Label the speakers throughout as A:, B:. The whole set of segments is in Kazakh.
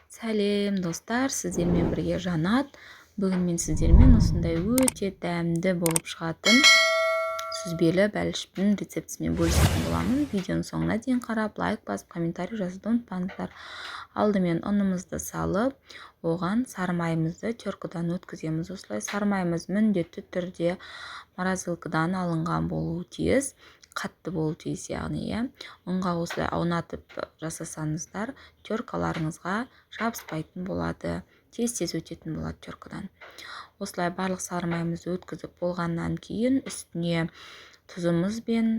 A: Сәлем, достар! Сіздермен бірге Жанат. Бүгін мен сіздермен осындай өте дәмді болып шығатын сүзбелі бәліштің рецептісімен бөлісетін боламын. Видеоның соңына дейін қарап, лайк басып, комментарий жазуды ұмытпаңыздар. Алдымен ұнымызды салып, оған сары майымызды теркадан өткіземіз. Осылай сары майымыз міндетті түрде морозилкадан алынған болуы тиіс, қатты болуы тиіс, яғни, иә. Ұнға осылай аунатып жасасаңыздар, теркаларыңызға жабыспайтын болады, тез-тез өтетін болады теркадан. Осылай барлық сары майымызды өткізіп болғаннан кейін үстіне тұзымыз бен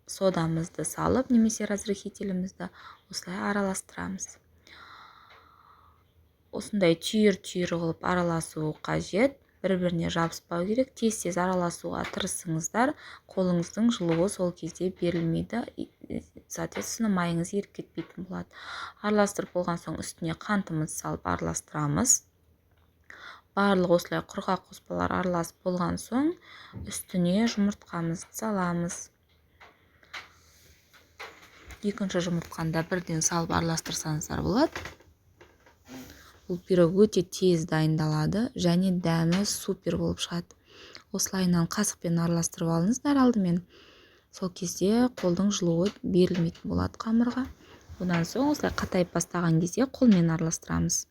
A: содамызды салып немесе разрыхителімізді осылай араластырамыз. Осындай түйір-түйір қылып араласу қажет, бір-біріне жабыспау керек. Тез-тез араласуға тырысыңыздар, қолыңыздың жылуы сол кезде берілмейді, соответственно, майыңыз еріп кетпейтін болады. Араластырып болған соң үстіне қантымызды салып араластырамыз. Барлық осылай құрғақ қоспалар араласып болған соң үстіне жұмыртқамызды саламыз. Екінші жұмыртқаны да бірден салып араластырсаңыздар болады. Бұл пирог өте тез дайындалады және дәмі супер болып шығады. Осылайынан қасықпен араластырып алыңыздар алдымен. Сол кезде қолдың жылуы берілмейтін болады қамырға. Одан соң осылай қатайып бастаған кезде қолмен араластырамыз.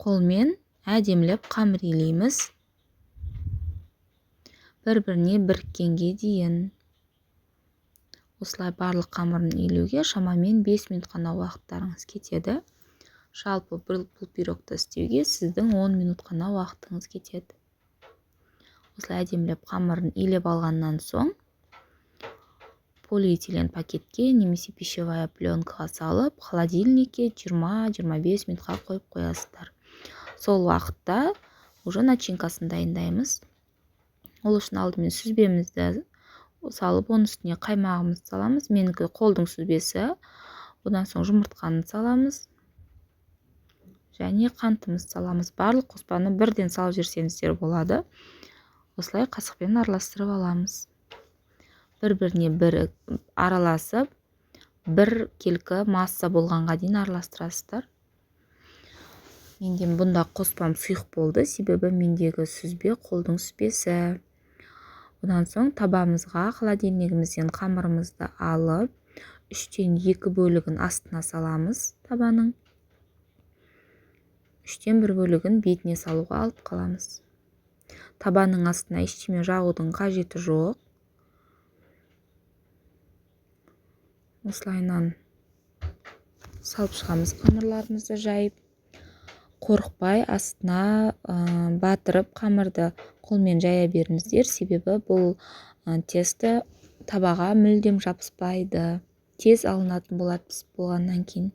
A: Қолмен әдемілеп қамыр илейміз. Бір-біріне біріккенге дейін. Осылай барлық қамырын илеуге шамамен 5 минут қана уақыттарыңыз кетеді. Жалпы бұл пирогты істеуге сіздің 10 минут қана уақытыңыз кетеді. Осылай әдемілеп қамырын илеп алғаннан соң полиэтилен пакетке немесе пищевая пленкаға салып, холодильникке 20-25 минутқа қойып қоясыздар. Сол уақытта уже начинкасын дайындаймыз. Ол үшін алдымен сүзбемізді салып, оның үстіне қаймағымызды саламыз. Менікі қолдың сүзбесі. Одан соң жұмыртқаны саламыз және қантымызды саламыз. Барлық қоспаны бірден салып жіберсеңіздер болады. Осылай қасықпен араластырып аламыз. Бір-біріне бір араласып, бір келкі масса болғанға дейін араластырасыздар. Менде бұнда қоспам сұйық болды, себебі мендегі сүзбе қолдың сүзбесі. Одан соң табамызға холодильнигімізден қамырымызды алып, 2/3 бөлігін астына саламыз табаның. 1/3 бөлігін бетіне салуға алып қаламыз. Табаның астына ештеме жағудың қажеті жоқ. Осылайынан салып шығамыз қамырларымызды жайып. Қорықпай астына батырып қамырды қолмен жая беріңіздер, себебі бұл тесто табаға мүлдем жабыспайды, тез алынатын болады пісіп болғаннан кейін.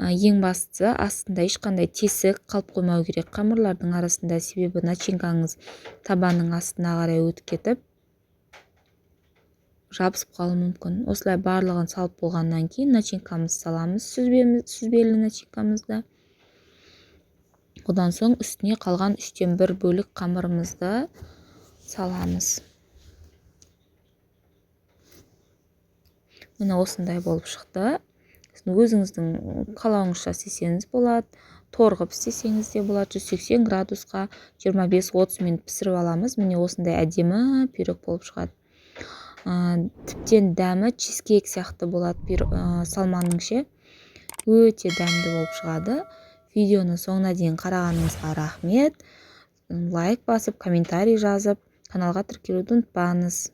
A: Ең бастысы, астында ешқандай тесік қалып қоймау керек қамырлардың арасында, себебі начинкаңыз табаның астына қарай өтіп кетіп жабысып қалуы мүмкін. Осылай барлығын салып болғаннан кейін начинкамызды саламыз, сүзбелі начинкамызды. Одан соң үстіне қалған 1/3 бөлік қамырымызды саламыз. Міне, осындай болып шықты. Сіздің өзіңіздің қалауыңызша істесеңіз болады, торғып істесеңіз де болады. 180 градусқа 25-30 минут пісіріп аламыз. Міне, осындай әдемі пирог болып шығады. Тіптен дәмі чизкейк сияқты болады салманың ше. Өте дәмді болып шығады. Видеоны соңына дейін қарағаныңызға рахмет. Лайк басып, комментарий жазып, каналға тіркелуді ұмытпаңыз.